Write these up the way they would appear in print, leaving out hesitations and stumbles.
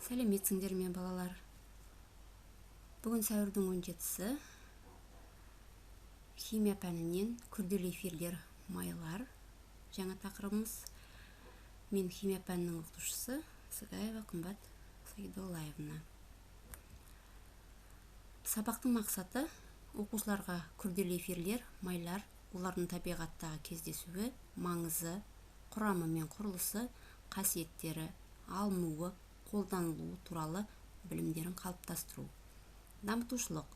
Сәлеметсіңдер ме, балалар? Бүгін сәуірдің 17-сі. Химия пәнінен күрделі эфирлер, майлар жаңа тақырыбымыз. Мен химия пәнінің оқытушысы Сыгаева Қымбат Сагидоллаевна. Сабақтың мақсаты оқушыларға күрделі эфирлер, майлар, олардың табиғаттағы кездесуі, маңызы, құрамы мен құрылысы, қасиеттері, алынуы, қолданылуы туралы білімдерін қалыптастыру. Дамытушылық: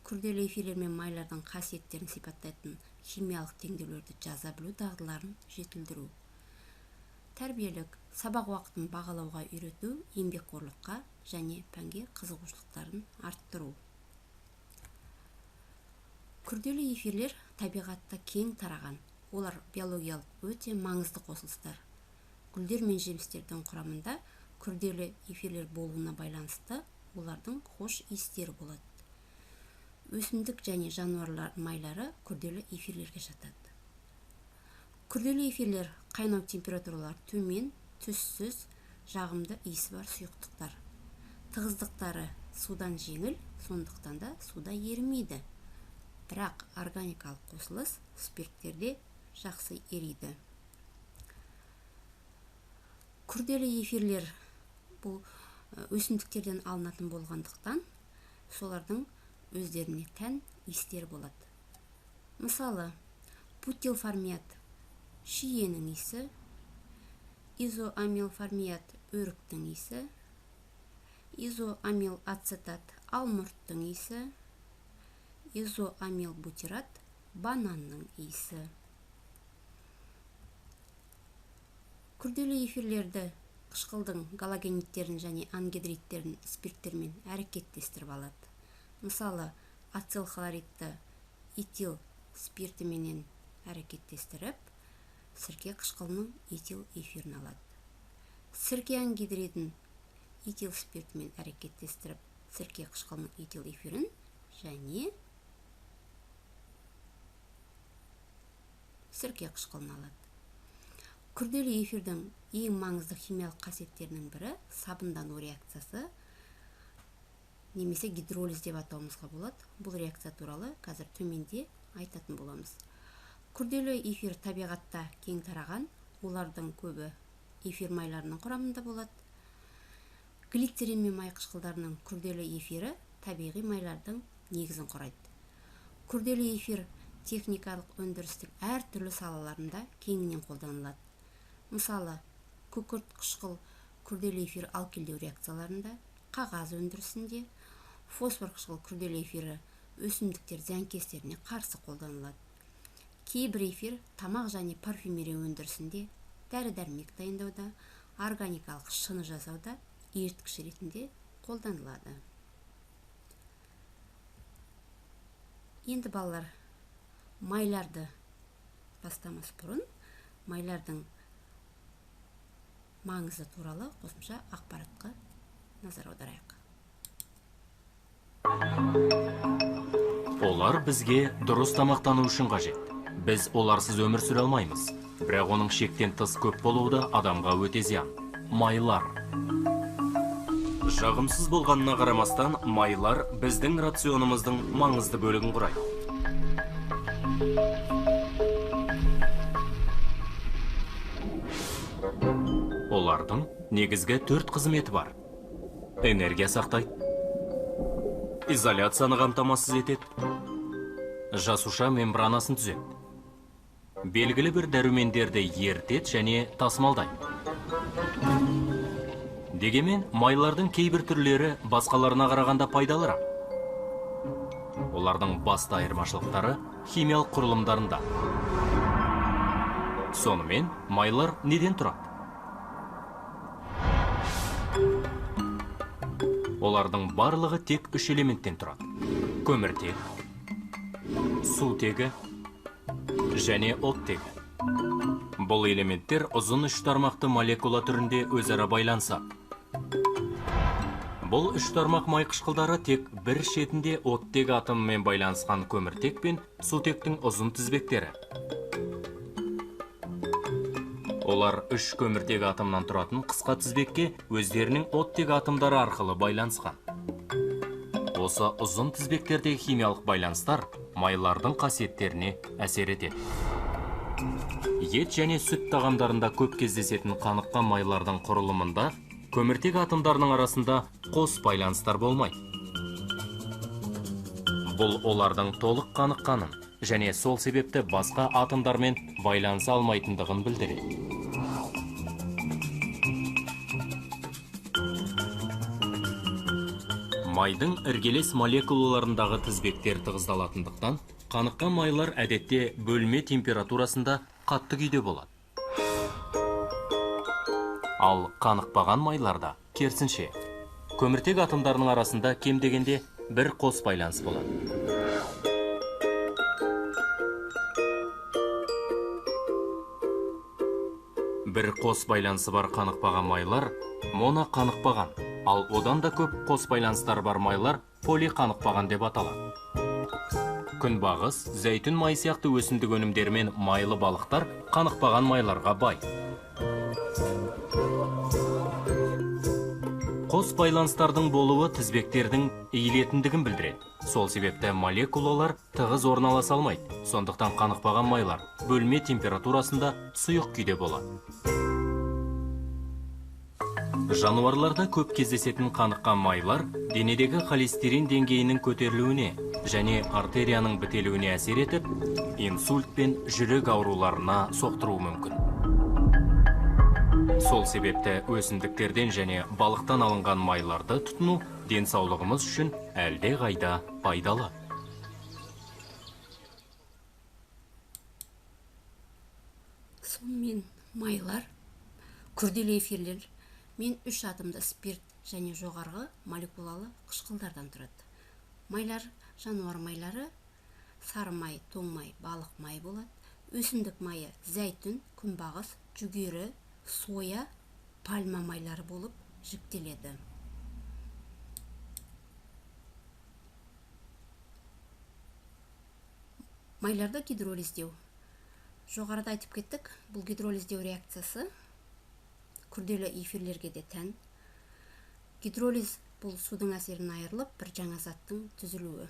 күрделі эфирлер мен майлардың қасиеттерін сипаттайтын химиялық теңдеулерді жаза білу дағдыларын жетілдіру. Тәрбиелік: сабақ уақытын бағалауға үйрету, еңбекқорлыққа және пәнге қызығушылықтарын арттыру. Күрделі эфирлер табиғатта кең тараған. Олар биологиялық өте маңызды қосылыстар. Гүлдер мен жемістердің құрамында күрделі эфирлер болуына байланысты олардың хош иістері болады. Өсімдік және жануарлар майлары күрделі эфирлерге жатады. Күрделі эфирлер қайнау температуралары төмен, түссіз, жағымды иісі бар сұйықтықтар. Тығыздықтары судан жеңіл, сондықтан да суда ерімейді. Бірақ органикалық қосылыс спирттерде жақсы ериді. Күрделі эфирлер бұл өсімдіктерден алынатын болғандықтан, солардың өздеріне тән иістері болады. Мысалы, бутилформиат шиенің иісі, изоамилформиат өріктің иісі, изоамилацетат алмұрттың иісі, изоамилбутират бананның иісі. Күрделі эфирлерді қышқылдың галогенидтерін және ангидридтерін спирттермен әрекеттестіріп алады. Мысалы, ацилхлоридті этил спиртіменен әрекеттестіріп, сірке қышқылының этил эфирін алады. Сірке ангидридін этил спиртімен әрекеттестіріп, сірке қышқылының этил эфирін және сірке қышқылын алады. Күрделі эфирдің ең маңызды химиялық қасиеттерінің бірі сабындану реакциясы немесе гидролиз деп атауымызға болады. Бұл реакция туралы қазір төменде айтатын боламыз. Күрделі эфир табиғатта кең тараған, олардың көбі эфир майларының құрамында болады. Глицерин мен май қышқылдарының күрделі эфирі табиғи майлардың негізін құрайды. Күрделі эфир техникалық өндірістің әртүрлі салаларында кеңінен қолданылады. Мысалы, күкірт қышқыл күрделі эфир алкилдеу реакцияларында, қағаз өндірісінде, фосфор қышқыл күрделі эфирі өсімдіктер зиянкестеріне қарсы қолданылады. Кейбір эфир тамақ және парфюмерия өндірісінде, дәрі-дәрмек дайындауда, органикалық шыны жасауда еріткіш ретінде қолданылады. Енді балалар, майларды бастамас бұрын майлардың маңызы туралы қосымша ақпаратқа назар аударайық. Олар бізге дұрыс тамақтану үшін қажет. Біз оларсыз өмір сүре алмаймыз. Бірақ оның шектен тыс көп болуы да адамға өте зиян. Майлар. Жағымсыз болғанына қарамастан, майлар біздің рационымыздың маңызды бөлігін құрайды. Олардың негізгі 4 қызметі бар. Энергия сақтайды, изоляцияны қамтамасыз етеді, жасуша мембранасын түзеді, белгілі бір дәрумендерді ерітеді және тасымалдайды. Дегенмен, майлардың кейбір түрлері басқаларына қарағанда пайдалырақ. Олардың басты айырмашылықтары химиялық құрылымдарында. Сонымен, майлар неден тұрады? Олардың барлығы тек 3 элементтен тұрады. Көміртек, сутегі және оттегі. Бұл элементтер ұзын үш тармақты молекула түрінде өзара байланысады. Бұл үш тармақ май қышқылдары тек бір шетінде оттегі атомымен байланысқан көміртек пен сутектің ұзын тізбектері. Олар үш көміртек атомнан тұратын қысқа тізбекке өздерінің оттек атомдары арқылы байланысқан. Осы ұзын тізбектердегі химиялық байланыстар майлардың қасиеттеріне әсер етеді. Ет және сүт тағамдарында көп кездесетін қаныққан майлардың құрылымында көміртек атомдарының арасында қос байланыстар болмайды. Бұл олардың толық қаныққанын және сол себепті басқа атомдармен байланыса алмайтындығын білдіреді. Майдың іргелес молекулаларындағы тізбектер тығыздалатындықтан, қаныққан майлар әдетте бөлме температурасында қатты күйде болады. Ал қанықпаған майларда керісінше, көміртек атомдарының арасында кем дегенде бір қос байланыс болады. Бір қос байланысы бар қанықпаған майлар моноқанықпаған, ал одан да көп қос байланыстар бар майлар полиқанықпаған деп аталады. Күнбағыс, зәйтүн майы сияқты өсімдік өнімдері мен майлы балықтар қанықпаған майларға бай. Қос байланыстардың болуы тізбектердің иілетіндігін білдіреді. Сол себепті молекулалар тығыз орналаса алмайды. Сондықтан қанықпаған майлар бөлме температурасында сұйық күйде болады. Жануарларда көп кездесетін қаныққан майлар денедегі холестерин деңгейінің көтерілуіне және артерияның бітелуіне әсер етіп, инсульт пен жүрек ауруларына соқтыруы мүмкін. Сол себепті өсімдіктерден және балықтан алынған майларды тұтыну денсаулығымыз үшін әлде қайда пайдалы. Сонымен майлар, күрделі эфирлер мен үш атомды спирт және жоғарғы молекулалы қышқылдардан тұрады. Майлар жануар майлары, сары май, тоң май, балық май болады. Өсімдік майы зәйтүн, күнбағыс, жүгері, соя, пальма майлары болып жіктеледі. Майларды гидролиздеу. Жоғарыда айтып кеттік, бұл гидролиздеу реакциясы күрделі эфирлерге де тән. Гидролиз бұл судың әсерін айырылып, бір жаңа заттың түзілуі.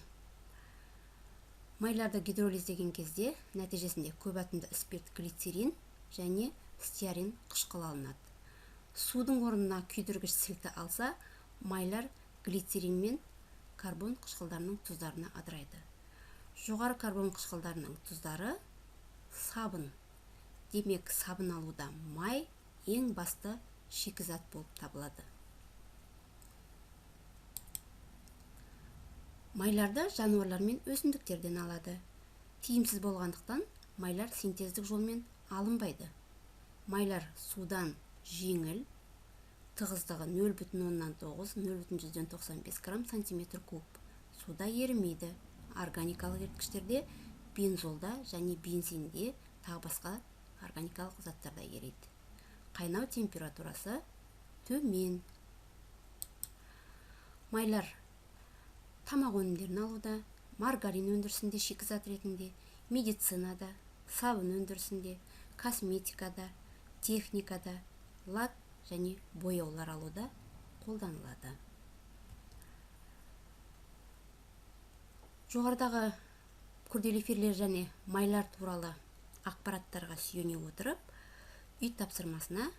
Майларды гидролиздеген кезде нәтижесінде көп атомды спирт глицерин және стеарин қышқылы алынады. Судың орнына күйдіргіш сілті алса, майлар глицерин мен карбон қышқылдарының тұздарына ыдырайды. Жоғары карбон қышқылдарының тұздары сабын. Демек, сабын алуда май ең басты шикізат болып табылады. Майларды жануарлар мен өсімдіктерден алады. Тиімсіз болғандықтан майлар синтездік жолмен алынбайды. Майлар судан жеңіл, тығыздығы 0,9-0,95 грамм сантиметр куб. Суда ерімейді. Органикалық еріткіштерде, бензолда және бензинде, тағы басқа органикалық заттарда ериді. Қайнау температурасы төмен. Майлар тамақ өнімдерін алуда, маргарин өндірісінде шикізат ретінде, медицинада, сабын өндірісінде, косметикада, техникада, лак және бояулар алуда қолданылады. Жоғарыдағы күрделі эфирлер және майлар туралы ақпараттарға сүйене отырып, үй тапсырмасына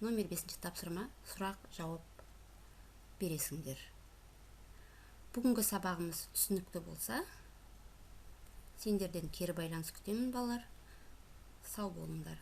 номер 5 тапсырма сұрақ жауап бересіңдер. Бүгінгі сабағымыз түсінікті болса, сендерден кері байланыс күтемін, балалар. Сау болыңдар.